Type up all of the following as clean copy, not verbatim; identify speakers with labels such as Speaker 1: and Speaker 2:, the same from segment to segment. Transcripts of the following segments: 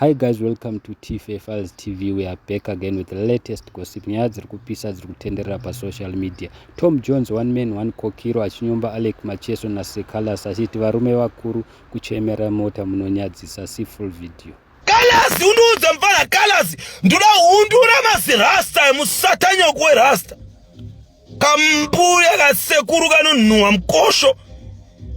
Speaker 1: Hi guys, welcome to TFA Files TV. We are back again with the latest gossip. Nyaya dziri kupisa dziri kutenderera pasocial media. Tom Jones, one man, one kokiro achinyomba Alec Macheso naSekalas achiti varume vakuru kuchemera mota munonyadzisa. See full video.
Speaker 2: Kalasi undiudze mfana Kalasi ndoda hundura mazirasta emusatanyoko werasta kambuya kasekuru kanonhuhwa mukosho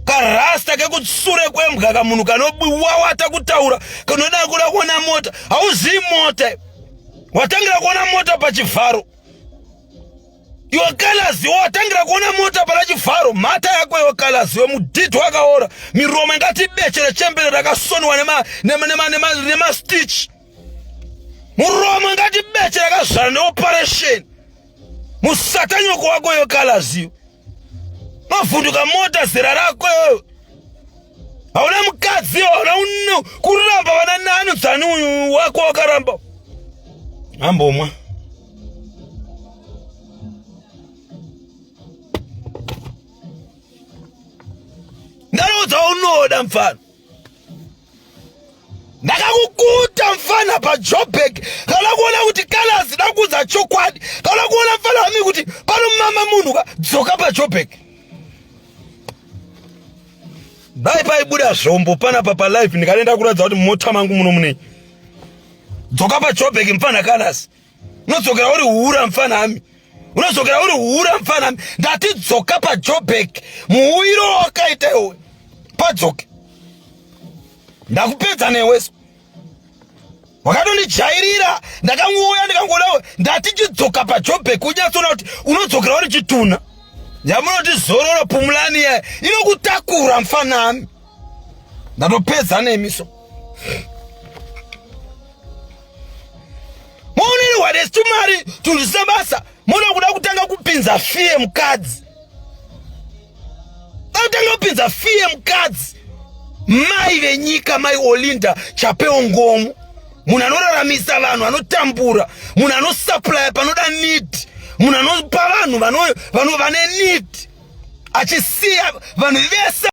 Speaker 2: karasta kekutsure kwembwa kamunhu kanowawata kutaura kanoda kuda kuona mota hauzii mota watangira kuona mota pachivharo iwe kalazi watangira kuona mota pana chivharo mhata yako iwe kalazi iwe mudhidhi wakaora miromo ingati beche rechembere rakasoniwa nemastitch muromo ingati beche rakazvara neoperation musatanyoko wako iwe kalazi iwe mavhunduka mota zera rako iwewe hauna mukadzi hauna kuramba vana nani dzani uyu wako wakaramba ambomwa Ndaroudza unoda mfana. Ndakakukuta mfana paJobek. Kana kuona kuti Kalaz ndakuudza chokwadi. Kana kuona mfana wami kuti panomama munhu ka dzoka paJobek. Dai paibuda zvombo panapa palive ndikanoenda kuratidza kuti mota mangu muno munei. Dzoka paJobek mfana Kalaz. Unodzokera uri hura mfana ami. Unodzokera uri hura mfana ami. Ndati dzoka paJobek. Muuyiro wakaita iwe. Padzoke. Ndakupedza newe. Wakatondijairira ndakangouya ndikangoda ndati chidzoka paJobek unyatsoona kuti unodzokera uri chitunha. Yamunoti zororo pumulani yaye inokutakura mfana ami. Ndatopedza nemi so. Maonerwa nestumari tunhu basa moda kuda kutanga kupinza fiye mukadzi kutanga kupinza fiye mukadzi mai venyika mai Olinda Chapeo Ngomo munhu anoraramisa vanhu anotambura munhu anosuplya panoda need munhu anopa vanhu vane need achisiya vanhu vese.